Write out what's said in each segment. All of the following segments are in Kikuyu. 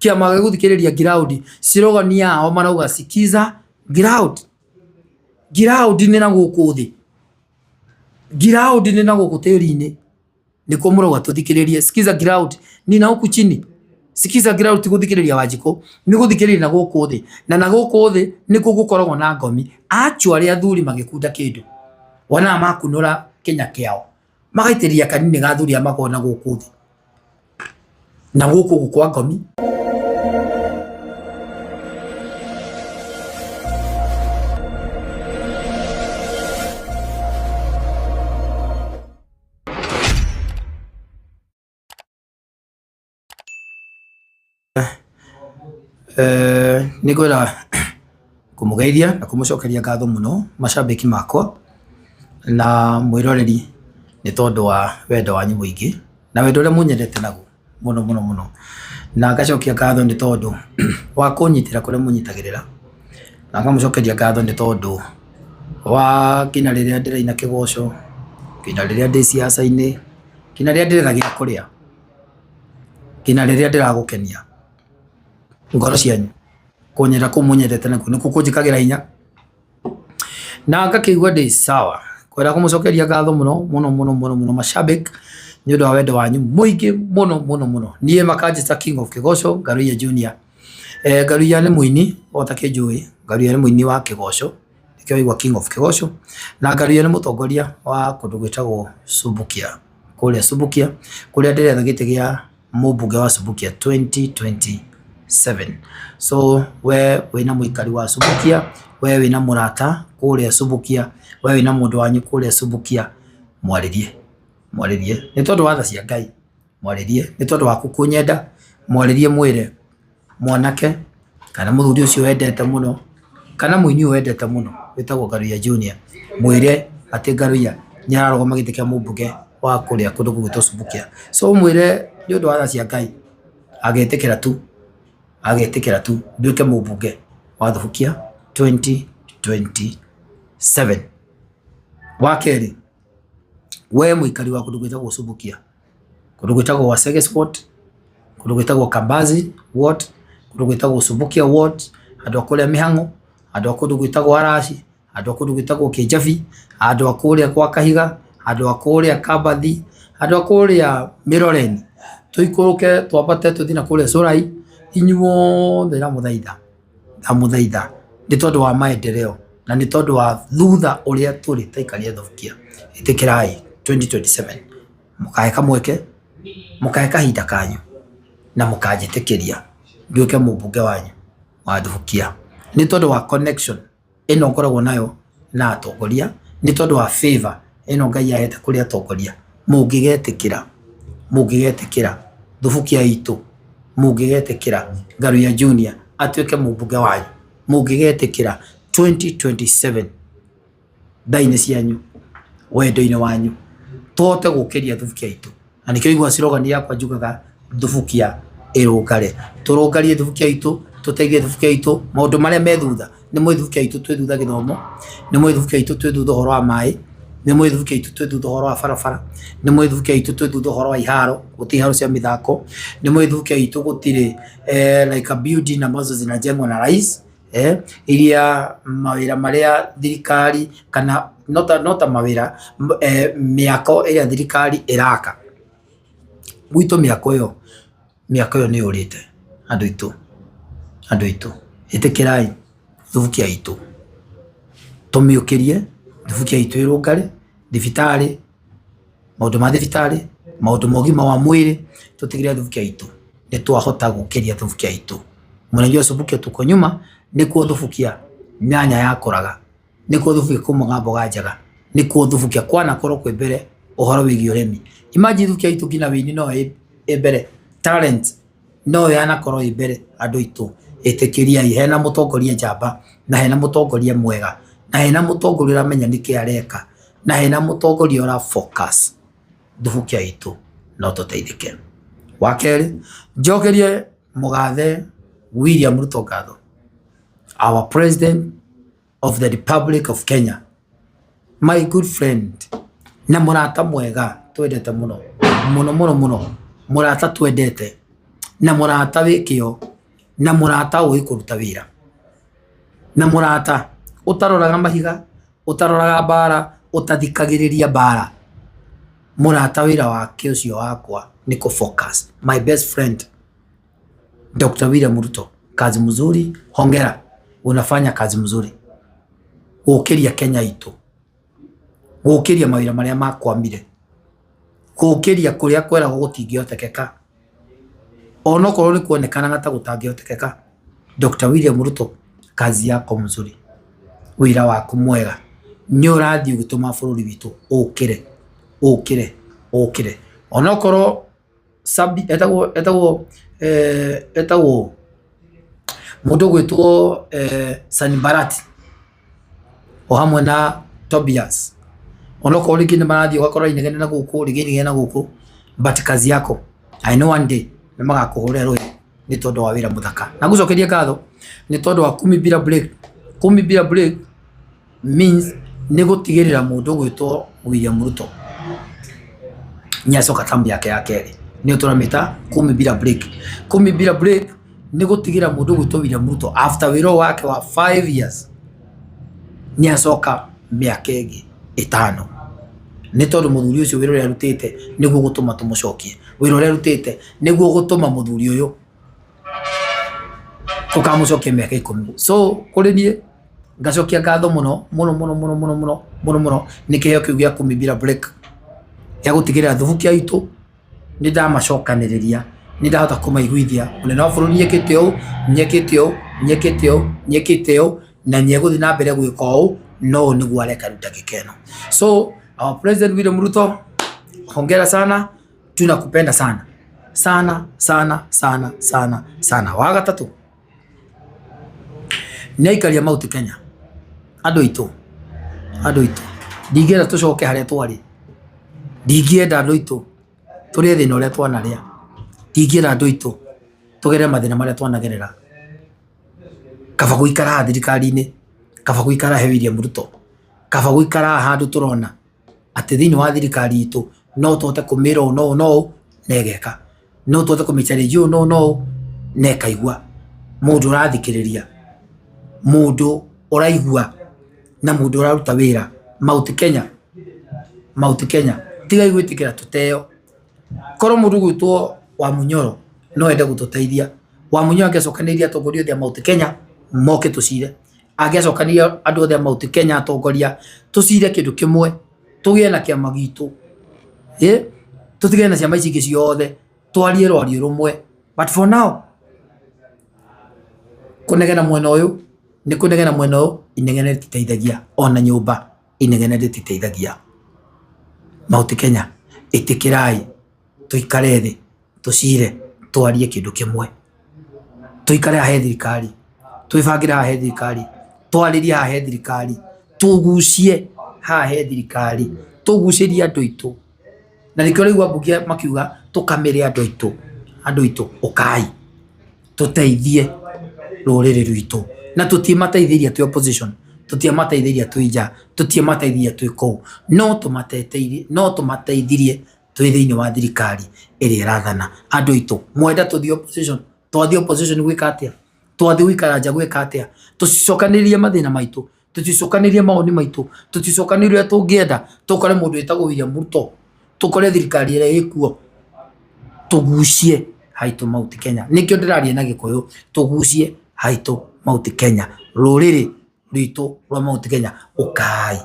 Kĩama gĩa gũthikĩrĩria ground, slogan yao marauga sikiza ground. Ground nĩ na gũkũ thĩ, ground nĩ na gũkũ tĩri-inĩ, nĩkuo mũrauga tũthikĩrĩrie. Sikiza ground ni na huku chini. Sikiza ground ti gũthikĩrĩria Wanjikũ, nĩ gũthikĩrĩria na gũkũ thĩ, na na gũkũ thĩ nĩkuo gũkoragwo na ngomi. Actually athuri magĩkunda kĩndũ, wonaga makunũra kĩnya kĩao, magaitĩrĩria kanini ga athuri arĩa makoragwo na gũkũ thĩ, na gũkũ ũguo kwa ngomi. Nĩ ngwenda kũmũgeithia na kũmũcokeria ngatho mũno macambĩki makwa na mwĩroreri nĩ tondũ wa wendo wanyu mũingĩ na wendo ũrĩa mũnyendete naguo mũno mũno mũno. Na ngacokia ngatho nĩ tondũ wa kũnyitĩra kũrĩa mũnyitagĩrĩra, na ngamũcokeria ngatho nĩ tondũ wa nginya rĩrĩa ndĩraina kĩgoco, nginya rĩrĩa ndĩ ciaca-inĩ, nginya rĩrĩa ndĩretha gĩa kũrĩa. Nginya rĩrĩa ndĩragũkenia ngoro cianyu, kũnyenda kũu mũnyendete nakuo nĩkuo kũnjĩkagĩra hinya, na ngakĩigua ndĩ sawa. Ngwenda kũmũcokeria ngatho mũno mũno mũno mũno mũno mashabik nĩ ũndũ wa wendo wanyu mũingĩ mũno mũno mũno. Niĩ makanjĩta King of Kĩgoco Ngaruiya Junior. Ngaruiya nĩ mũini o ta kĩnjũĩ, Ngaruiya nĩ mũini wa kĩgoco, nĩkĩo waigua King of Kĩgoco, na Ngaruiya nĩ mũtongoria wa kũndũ gwĩtagwo Subukia. Kũrĩa Subukia, kũrĩa ndĩretha gĩtĩ gĩa mũmbunge wa Subukia 2027. So we wĩna mũikari wa Subukia, we wĩna mũrata kũrĩa Subukia, we wĩna mũndũ wanyu kũrĩa Subukia, mwarĩrie, mwarĩrie nĩ tondũ wa tha cia Ngai, mwarĩrie nĩ tondũ waku kũnyenda, mwarĩrie mwĩre mwanake kana mũthuri ũcio wendete mũno kana mũini ũyũ wendete mũno wĩtagwo Ngaruiya Junior, mwĩre atĩ Ngaruiya nĩ ararũgama gĩtĩ kĩa mũmbunge wa kũrĩa kũndũ gũgwĩtwo Subukia. So ũmwĩre nĩ ũndũ wa tha cia Ngai agetĩkĩra tu, agetĩkĩra tu nduĩke mũmbunge wa Thubukia 2027. Wa kerĩ, we mũikari wa kũndũ gwĩtagwo Subukia, kũndũ gwĩtagwo Wasege Sport, kũndũ gwĩtagwo Kambazi Ward, kũndũ gwĩtagwo Subukia Ward, andũ a kũrĩa Mĩhang'o, andũ a kũndũ gwĩtagwo Araci, andũ a kũndũ gwĩtagwo Kĩnjabi, andũ a kũrĩa gwa Kahiga, andũ a kũrĩa Kambathi, andũ a kũrĩa Mĩroreni, tũikũrũke twambate tũthiĩ na kũrĩa Cũrai, inyuothe ndamũthaitha, ndamũthaitha nĩ tondũ wa maendeleo na nĩ tondũ wa thutha ũrĩa tũrĩ ta aikari a Thubukia, ĩtĩkĩrai 2027 mũkahe kamweke, mũkahe kahinda kanyu na mũkanjĩtĩkĩria nduĩke mũmbunge wanyu wa Thubukia nĩ tondũ wa connection ĩno ngoragwo nayo na atongoria, nĩ tondũ wa favour ĩno Ngai ahete kũrĩ atongoria, mũngĩgetĩkĩra, mũngĩgetĩkĩra Thubukia itũ, mũngĩgetĩkĩra Ngaruiya Junior atuĩke mũmbunge wanyu, mũngĩgetĩkĩra 2027 tha-inĩ cianyu, wendo-inĩ wanyu, tũhote gũkĩria Thubukia itũ. Na nĩkĩo ũiguaga slogan yakwa njugaga Thubukia ĩrũngare. Tũrũngarie Thubukia itũ, tũteithie Thubukia itũ, maũndũ marĩa me thutha, nĩ mũĩ Thubukia itũ twĩ thutha gĩthomo, nĩ mũĩ Thubukia itũ twĩ thutha ũhoro wa maĩ, nĩ mũĩ Thubukia itũ twĩ thutha ũhoro wa barabara, nĩ mũĩ Thubukia itũ twĩ thutha ũhoro wa iharo, gũtirĩ iharo cia mĩthako, nĩ mũĩ Thubukia itũ gũtirĩ like a building ambazo zinajengwa na rais, iria mawĩra marĩa thirikari kana no ta mawĩra mĩako ĩrĩa thirikari ĩraka, gwitũ mĩako ĩyo, mĩako ĩyo nĩ yũrĩte andũ aitũ, andũ aitũ ĩtĩkĩrai Thubukia itũ, tũmĩũkĩrie Thubukia itũ ĩrũngare, thibitarĩ, maũndũ ma thibitarĩ, maũndũ ma ũgima wa mwĩrĩ, tũtigĩrĩre Thubukia itũ nĩ twahota gũkĩria Thubukia itũ. Mnajua Subukia tuko nyuma, nĩkuo Thubukia nyanya yakũraga, nĩkuo Thubukia kwaumaga mboga njega, nĩkuo Thubukia kwanakorwo kwĩ mbere ũhoro wĩgiĩ ũrĩmi. Imagine Thubukia itũ nginya wĩini no ĩ mbere, talent no yanakorwo ĩ mbere andũ aitũ, ĩtĩkĩriai hena mũtongoria njamba na hena mũtongoria mwega na hena mũtongoria ũramenya nĩkĩ areka na hena mũtongoria ũra focus Thubukia itũ no tũteithĩke. Wa kerĩ, njokerie mũgathe William Ruto ngatho, our president of the Republic of Kenya, my good friend na mũrata mwega twendete mũno mũno mũno mũno, mũrata twendete na mũrata wĩ kĩo. Na mũrata ũĩ kũruta wĩra. Na mũrata ũtaroraga mahiga, ũtaroraga mbara, ũtathikagĩrĩria mbara. Mũrata wĩra wake ũcio wakwa nĩ kũ focus. My best friend Dr. William Ruto, kazi mzuri, hongera, unafanya kazi mzuri. Gũkĩria Kenya itũ, gũkĩria mawĩra marĩa makwamire, gũkĩria kũrĩa kweragwo gũtingĩhotekeka, onokorwo nĩ kuonekanaga ta gũtangĩhotekeka. Dr. William Ruto, kazi yako mzuri, wĩra waku mwega nĩ ũrathiĩ ũgĩtũma bũrũri witũ ũkĩre, ũkĩre, ũkĩre, onokorwo Sabi etagwo etagwo etagwo mũndũ ũgwĩtwo Sanbalati o hamwe na Tobias, onokorwo rĩngĩ nĩ marathiĩ ũgakora inegene na gũkũ rĩngĩ inegene na gũkũ, but kazi yako, I know one day nĩ magakũhũrĩra rũhĩ nĩ tondũ wa wĩra mũthaka. Na ngũcokerie ngatho nĩ tondũ wa kumi bila break. Kumi bila break means nĩ gũtigĩrĩra mũndũ ũgwĩtwo William Ruto nĩ acoka term yake ya kerĩ, nĩyo tũramĩta kumi bila break. Kumi bila break nĩ gũtigĩrĩra mũndũ ũgwĩtwo William Ruto after wĩra ũyũ wake wa 5 years nĩ acoka mĩaka ĩngĩ ĩtano, nĩ tondũ mũthuri ũcio wĩra ũrĩa arutĩte nĩguo ũgũtũma tũmũcokie, wĩra ũrĩa arutĩte nĩguo ũgũtũma mũthuri ũyũ tũkamũcokia mĩaka 10. So kũrĩ niĩ ngacokia ngatho mũno mũno mũno mũno mũno mũno mũno mũno nĩ kĩheo kĩu gĩa kumi bila break gĩa gũtigĩrĩra thubukia itũ nĩ ndamacokanĩrĩria, nĩ ndahota kũmaiguithia mũnene wa bũrũri nĩekĩte ũũ, nĩekĩte ũũ, nĩekĩte ũũ, nĩekĩte ũũ, na nĩegũthiĩ na mbere gwĩka ũũ, na ũũ nĩguo areka rĩu ndagĩka ĩno. So our President William Ruto, hongera sana, tunakupenda sana sana sana sana sana sana. Wa gatatũ nĩ aikari a Mount Kenya, andũ aitũ, andũ aitũ, ndingĩenda tũcoke harĩa twarĩ, ndingĩenda andũ aitũ tũrĩe thĩna ũrĩa twanarĩa, ndingĩenda andũ aitũ tũgerere mathĩna marĩa twanagerera. Kaba gũikara haha thirikari-inĩ, kaba gũikara he William Ruto, kaba gũikara haha handũ tũrona atĩ thĩinĩ wa thirikari itũ no tũhote kũmĩra ũũ na ũũ na ũũ na ĩgeka, no tũhote kũmĩ challenge ũũ na ũũ na ũũ na ĩkaigua. Mũndũ ũrathikĩrĩria, mũndũ ũraigua na mũndũ ũraruta wĩra. Mount Kenya, Mount Kenya, tigai gwĩtĩkĩra tũteo. Korwo mũndũ ũgwĩtwo Wamunyoro no ende gũtũteithia, Wamunyoro angĩacokanĩrĩirie atongoria othe a Mount Kenya moke tũcire, angĩacokanĩrĩirie andũ othe a Mount Kenya atongoria tũcire kĩndũ kĩmwe, tũgĩe na kĩama gitũ, tũtigane na ciama ici ingĩ ciothe, twarie rwario rũmwe. But for now, kũnegena mwena ũyũ nĩ kũnegena mwena ũyũ, inegene rĩtiteithagia, ona nyũmba inegene rĩtiteithagia. Mount Kenya, ĩtĩkĩrai tũikare thĩ tũcire twarie kĩndũ kĩmwe, tũikare haha he thirikari, twĩbangĩre haha he thirikari, twarĩrie haha he thirikari, tũgucie haha he thirikari, tũgucĩrie andũ aitũ. Na nĩkĩo ũraigua ambunge makiuga tũkamĩre andũ aitũ, andũ aitũ ũkai tũteithie rũrĩrĩ rwitũ. Na tũtimateithirie twĩ opposition, tũtiamateithirie twĩ nja, tũtiamateithirie twĩ kũu, no tũmateithirie, no tũmateithirie twĩ thĩinĩ wa thirikari ĩrĩa ĩrathana. Andũ aitũ mwenda tũthiĩ opposition, twathiĩ opposition gwĩka atĩa? Twathiĩ gũikara nja gwĩka atĩa? Tũcokanĩrĩrie mathĩna maitũ, tũticokanĩrĩrie mawoni maitũ, tũticokanĩrĩrie ũrĩa tũngĩenda, tũkore mũndũ wĩtagwo William Ruto, tũkore thirikari ĩrĩa ĩkuo, tũgucie haitũ Mount Kenya. Nĩkĩo ndĩraria na Gĩkũyũ, tũgucie haitũ Mount Kenya, rũrĩrĩ rwitũ rwa Mount Kenya, ũkai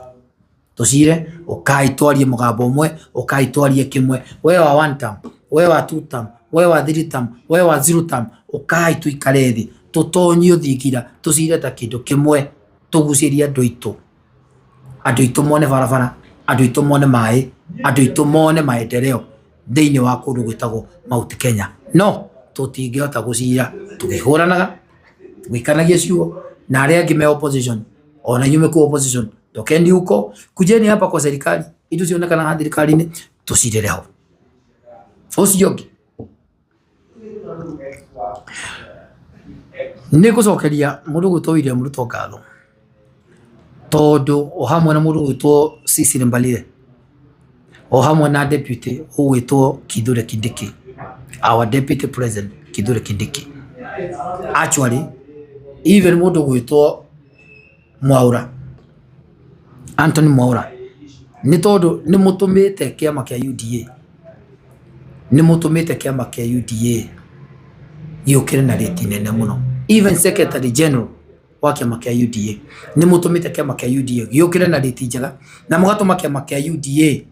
tũcire, ũkai twarie mũgambo ũmwe, ũkai twarie kĩmwe, we wa one term, we wa two term, we wa three term, we wa zero term, ũkai tũikare thĩ, tũtonyio thingira, tũcire ta kĩndũ kĩmwe, tũgucĩrie andũ aitũ, andũ aitũ mone barabara, andũ aitũ mone maĩ, andũ aitũ mone maendeleo thĩinĩ wa kũndũ gwĩtagwo Mount Kenya. No tũtingĩhota gũcira tũkĩhũranaga, tũgĩikanagia ciugo na arĩa angĩ me opposition, ona inyuĩ mwĩ kũu opposition, tokeni huko, kujeni hapa kwa serikali, indo cionekana haha thirikari-inĩ tũcirĩre ho. Ũcio ũngĩ nĩ ngũcokeria mũndũ ũgwĩtwo William Ruto ngatho, tondũ o hamwe na mũndũ ũgwĩtwo Cecily Mbarire, o hamwe na deputy ũgwĩtwo Kithure Kindiki, our deputy president Kithure Kindiki. Actually even mũndũ gwĩtwo Mwaũra, Anthony Mwaũra, nĩ tondũ nĩ mũtũmĩte kĩama kĩa UDA, nĩ mũtũmĩte kĩama kĩa UDA gĩũkĩre na rĩti nene mũno. Even Secretary General wa kĩama kĩa UDA nĩ mũtũmĩte kĩama kĩa UDA gĩũkĩre na rĩti njega na mũgatũma kĩama kĩa UDA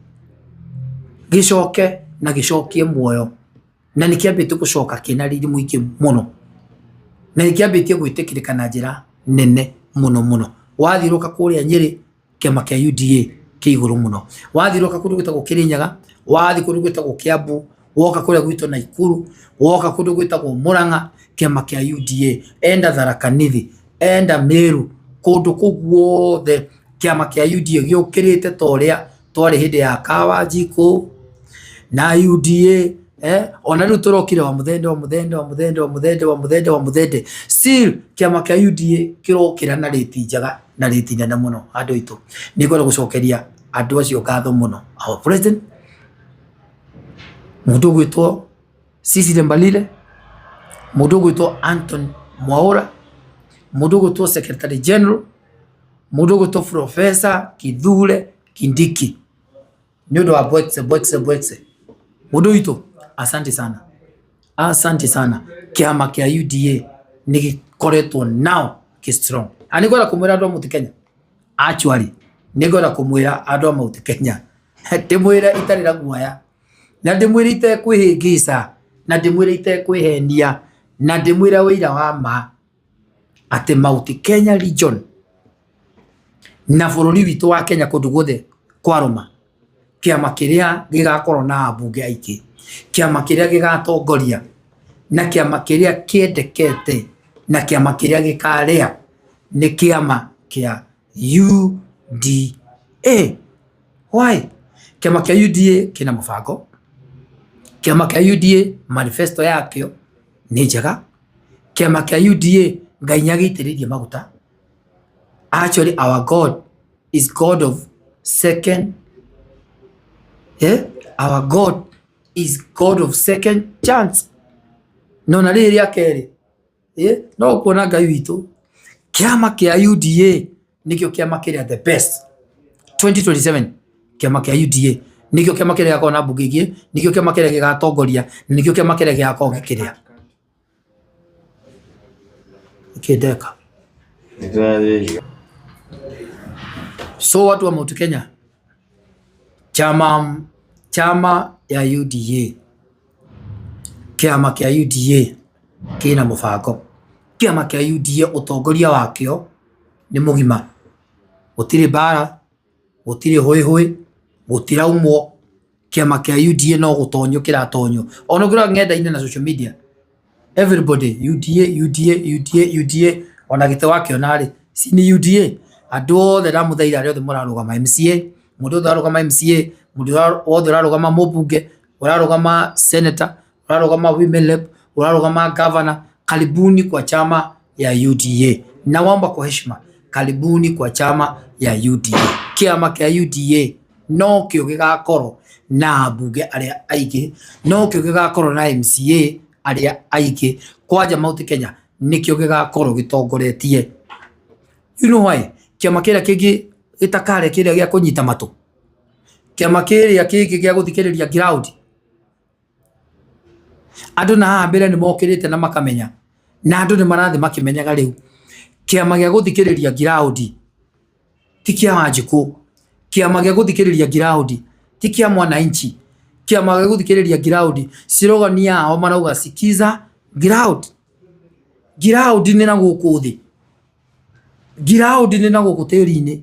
gĩcoke na gĩcokie muoyo na nĩ kĩambĩtie gũcoka kĩna riri mũingĩ mũno na nĩ kĩambĩtie gwĩtĩkĩrĩka na njĩra nene mũno mũno. Wathiũrũrũka kũrĩa Nyĩrĩ kĩama kĩa UDA kĩ igũrũ mũno, wathiũrũrũka kũndũ gwĩtagwo Kĩrĩnyaga, wathiĩ kũndũ gwĩtagwo Kĩambu, woka kũrĩa gwitũ Naikuru, woka kũndũ gwĩtagwo Mũrang'a, kĩama kĩa UDA, enda Tharaka Nithi, enda Meru, kũndũ kũu guothe kĩama kĩa UDA gĩũkĩrĩte ta ũrĩa twarĩ hĩndĩ ya Kawanjikũ na UDA eh, ona rĩu tũrokire wa mũthende wa mũthende wa mũthende wa mũthende wa mũthende wa mũthende, still kĩama kĩa UDA kĩrokĩra na rĩti njega na rĩti nene mũno. Andũ aitũ, nĩ ngwenda gũcokeria andũ acio ngatho mũno, our president mũndũ ũgwĩtwo Cecily Mbalile, mũndũ ũgwĩtwo Anton Mwaura, mũndũ ũgwĩtwo Secretary General, mũndũ ũgwĩtwo Professor Kithure Kindiki nĩ ũndũ wa bwekse bwekse bwekse. Mũndũ witũ, asante sana, asante sana. Kĩama kĩa UDA nĩ gĩkoretwo nao kĩ strong. Na nĩ ngwenda kũmwĩra andũ a Mount Kenya, actually nĩ ngwenda kũmwĩra andũ a Mount Kenya ndĩmwĩre itarĩ na guoya na ndĩmwĩre itekwĩhĩngĩca na ndĩmwĩre itekwĩhenia na ndĩmwĩre ũira wa ma atĩ Mount Kenya region na bũrũri witũ wa Kenya kũndũ guothe kwarũma, kĩama kĩrĩa gĩgakorwo na ambunge aingĩ, kĩama kĩrĩa gĩgatongoria na kĩama kĩrĩa kĩendekete na kĩama kĩrĩa gĩkarĩa nĩ kĩama kĩa UDA. Why? Kĩama kĩa UDA kĩna mũbango, kĩama kĩa UDA manifesto yakĩo nĩ njega, kĩama kĩa UDA Ngai nĩ agĩitĩrĩirie maguta. Actually our God is God of second, eh? Our God is God of second chance. No na rĩrĩ rĩa kerĩ eh? No kuona Ngai witũ kĩama kĩa UDA nĩkĩo kĩama kĩrĩa the best 2027 kĩama kĩa UDA nĩkĩo kĩama kĩrĩa gĩgakorwo na mbunge ingĩ, nĩkĩo kĩama kĩrĩa gĩgatongoria, nĩkĩo kĩama kĩrĩa gĩgakorwo gĩkĩrĩa kĩndeka. So watu wa Mount Kenya, chama chama ya UDA, kĩama kĩa UDA kĩna mũbango, kĩama kĩa UDA ũtongoria wakĩo nĩ mũgima, gũtirĩ mbara, gũtirĩ hũĩhũĩ, gũtiraumwo, kĩama kĩa UDA no gũtonyio kĩratonyio. Ona ũngĩrora ng'enda-inĩ na social media, everybody UDA UDA UDA UDA, ona gĩtĩ wakĩona rĩ, si ni UDA. Andũ othe ndamũthaitha arĩa othe mũrarũgama MCA, mũndũ wothe ũrarũgama MCA, mũndũ wothe ũrarũgama mũmbunge, ũrarũgama senator, ũrarũgama women rep, ũrarũgama governor, karibuni kwa chama ya UDA. Naomba kwa heshima, karibuni kwa chama ya UDA. Kĩama kĩa UDA no kĩo gĩgakorwo na ambunge arĩa aingĩ, no kĩo gĩgakorwo na MCA arĩa aingĩ, kwanja Mount Kenya nĩkĩo gĩgakorwo gĩtongoretie. You know why? Kĩama kĩrĩa kĩngĩ gĩtakarĩa kĩrĩa gĩa kũnyita matũ, kĩama kĩrĩa kĩngĩ gĩa gũthikĩrĩria ground, andũ na haha mbere nĩ mokĩrĩte na makamenya, na andũ nĩ marathiĩ makĩmenyaga rĩu kĩama gĩa gũthikĩrĩria ground ti kĩa Wanjikũ, kĩama gĩa gũthikĩrĩria ground ti kĩa mwananchi, kĩama gĩa gũthikĩrĩria ground slogan yao marauga sikiza ground. Ground nĩ na gũkũ thĩ, ground nĩ na gũkũ tĩri-inĩ,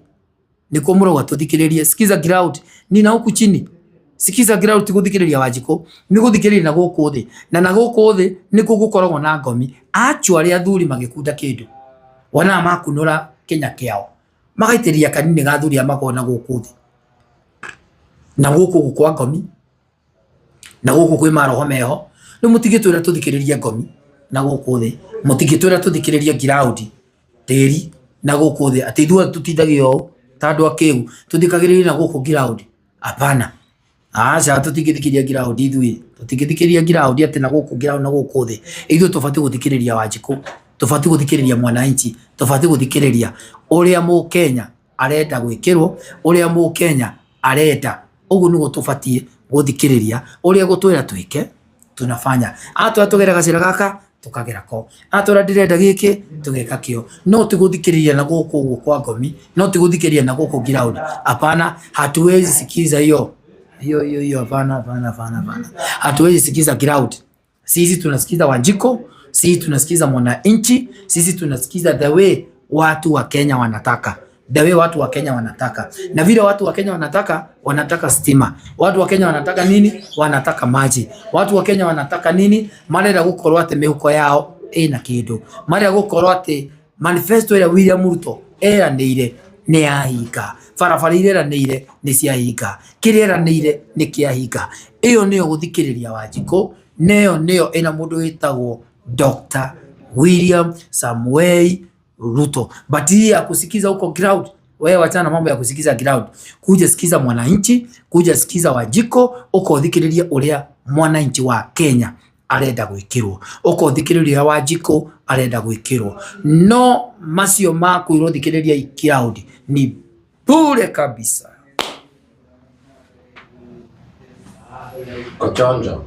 nĩkuo mũrauga tũthikĩrĩrie. Sikiza ground ni na huku chini. Sikiza ground ti gũthikĩrĩria Wanjikũ, nĩ gũthikĩrĩria na gũkũ thĩ, na na gũkũ thĩ nĩkuo gũkoragwo na ngomi. Actually athuri magĩkunda kĩndũ wonaga makunũra kĩnya kĩao magaitĩrĩria kanini ga athuri arĩa makoragwo na gũkũ thĩ, na gũkũ ũguo kwa ngomi, na gũkũ kwĩ maroho meho. Rĩu mũtingĩtwĩra tũthikĩrĩrie ngomi na gũkũ thĩ, mũtingĩtwĩra tũthikĩrĩrie ground tĩri na gũkũ thĩ, atĩ ithuothe tũtindagio ũũ ta andũ akĩgu tũthikagĩrĩrie na gũkũ ground. Hapana, aca tũtingĩthikĩrĩria ground ithuĩ. Tũtingĩthikĩrĩria ground atĩ na gũkũ ground na gũkũ thĩ. Ithuĩ tũbatiĩ gũthikĩrĩria Wanjikũ, tũbatiĩ gũthikĩrĩria mwananchi, tũbatiĩ gũthikĩrĩria ũrĩa mũkenya arenda gwĩkĩrwo, ũrĩa mũkenya arenda. Ũguo nĩguo tũbatiĩ gũthikĩrĩria ũrĩa egũtwĩra twĩke tunafanya. Atwĩra tũgere gacĩra gaka tũkagera ko, atwĩra ndĩrenda gĩkĩ tũgeka kĩo. No ti gũthikĩrĩria na gũkũ ũguo kwa ngomi, no ti gũthikĩrĩria na gũkũ ground. Hapana, hatuwezi sikiza hiyo hiyo hiyo hiyo, hapana, hapana, hapana, hapana. Hatuwezi sikiza ground. Sisi tunasikiza Wanjiko, sisi tunasikiza mwananchi, sisi tunasikiza the way watu wa Kenya wanataka, the way watu wa Kenya wanataka. Na vile watu wa Kenya wanataka, wanataka stima. Watu wa Kenya wanataka nini? Wanataka maji. Watu wa Kenya wanataka nini? Marenda gukorwo ati mihuko yao ina kindu. Marenda gukorwo ati manifesto ĩrĩa William Ruto eranĩire nĩ yahinga, barabara iria eranĩire nĩ ciahinga, kĩrĩa eranĩire nĩ kĩahinga. Ĩyo nĩyo gũthikĩrĩria Wanjikũ, na ĩyo nĩyo ĩna mũndũ wĩtagwo Dr. William Samoei Ruto. But hii ya kusikiza huko ground, wewe wachana na mambo ya kusikiza ground. Kuja sikiza mwananchi, kuja sikiza Wanjikũ, ukothikĩrĩria ũrĩa mwananchi wa Kenya arenda gwĩkĩrwo, ũkothikĩrĩria Wanjikũ arenda gwĩkĩrwo. No macio ma kwĩrwo thikĩrĩria ground ni bure kabisa. Kochonjo.